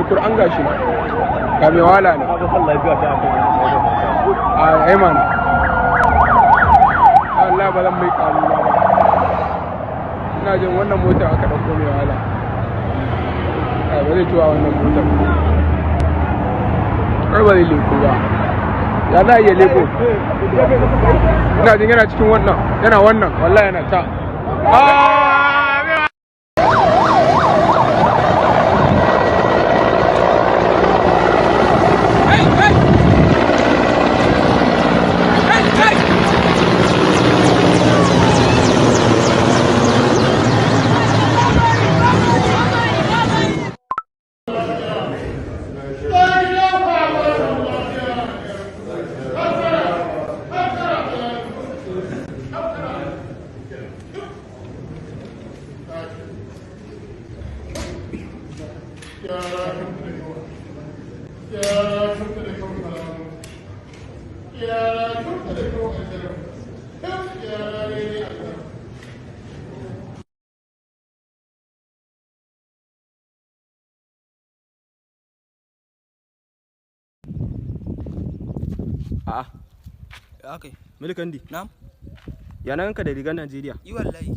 Alkur'an, gashi nan, ga mai wahala ne a ai mana. Allah, ba zan mai kalula ba. Ina jin wannan mota aka ɗauko mai wahala. Ai ba zai tuwa wannan motar, ai ba zai leko ba. Ya za a iya leko? Ina jin yana cikin wannan, yana wannan, wallahi yana ta. Ah! Hey, hey! Hey, hey! Yara kyauta da kyau a jiran. Yara ne a jiran. A'a, Ya kai. Milkandi. Na'am. Ya nan ka da rigar Najeriya? Yi wallahi.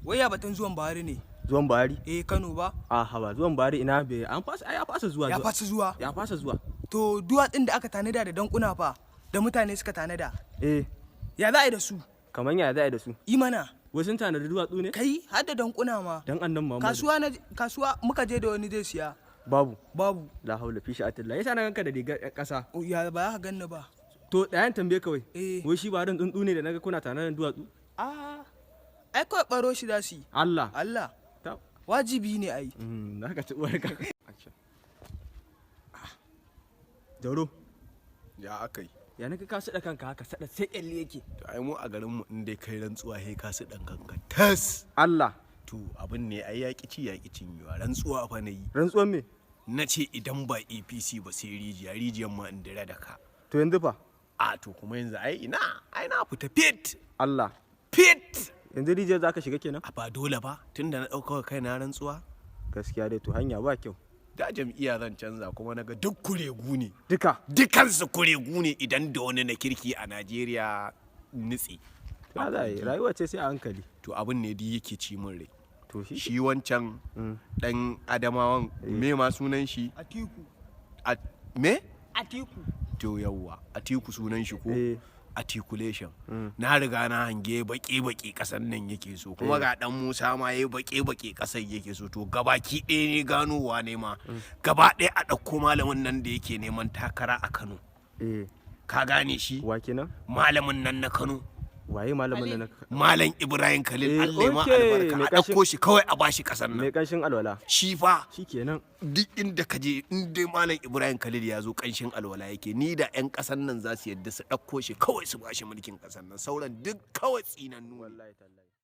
Wai ya batun zuwan Buhari ne? Zuwan Buhari? Eh, Kano ba? A haba, zuwan Buhari ina bai an fasa, ai ya fasa zuwa. Ya fasa zuwa. Ya fasa zuwa. To, duwatsun da aka tanada da dankuna fa da mutane suka tanada. Eh, Ya za a yi da su? Kaman ya za a yi da su? Yi mana. Wai sun tanadi duwatsu ne? Kai, har da dankuna ma. Dan annan Muhammadu. Kasuwa na kasuwa muka je da wani zai siya. Babu. Babu. La haula fi sha'atillah. Yasa na ganka da rigar ƴan ƙasa. O, ya ba za ka ganni ba? To, ɗayan tambaye kawai. Eh. Wai shi Buharin tsuntsu ne da naga kuna tanadin duwatsu? Ah. Ai kawai baro shi za su yi. Allah. Allah. Ta. Wajibi ne ai. Za ka ci uwarka. Jauro. Ya aka yi? Ya naga ka saɗa kanka haka, saɗa sai ƙyalli yake. To, ai mu a garinmu in dai kai rantsuwa, he ka su ɗan kanka tas. Allah. To, abin ne ai yaƙi ci yaƙi cinyewa, rantsuwa fa na yi. Rantsuwan me? Na ce idan ba APC ba sai rijiya, rijiyan ma in dira da ka. To, yanzu fa? A to, kuma yanzu ai ina, ai na fita fit. Allah. Fit. Yanzu rijiyar za ka shiga kenan? A ba dole ba, tunda na ɗauka kai na rantsuwa. Gaskiya dai, to hanya ba kyau. Da jam'iyya zan canza, kuma naga duk kuregu ne. Duka. Dukansu kuregu ne, idan da wani na kirki a Najeriya nitse. Ya za a yi, rayuwa ce sai a hankali. To, abin ne duk yake ci min rai. To shi. Shi wancan dan Adamawan, me ma sunan shi? Atiku. A me? Atiku. To yawwa, Atiku sunan shi ko? Eh. Articulation na riga na hange baki baki kasan nan yake so, kuma ga dan Musa ma yayi baki baki kasan yake so. To, gabaki ɗaya ne ganowa ne ma gaba ɗaya a ɗauko malamin nan da yake neman takara a Kano. Eh. Ka gane shi? Wa kenan? Malamin nan na Kano. Waye malamin nan? Malam Ibrahim Khalil. Eh, Allah ya ma okay, albarka. mai A ɗauko shi kawai a bashi kasan Mai nan. kanshin alwala. Shi fa. Shi kenan. Duk inda ka je, in dai Malam Ibrahim Khalil ya zo, kanshin alwala yake. Ni da 'yan kasan nan za su yadda su ɗauko shi kawai su bashi mulkin kasan nan, sauran duk kawai tsinannu. Wallahi tallahi.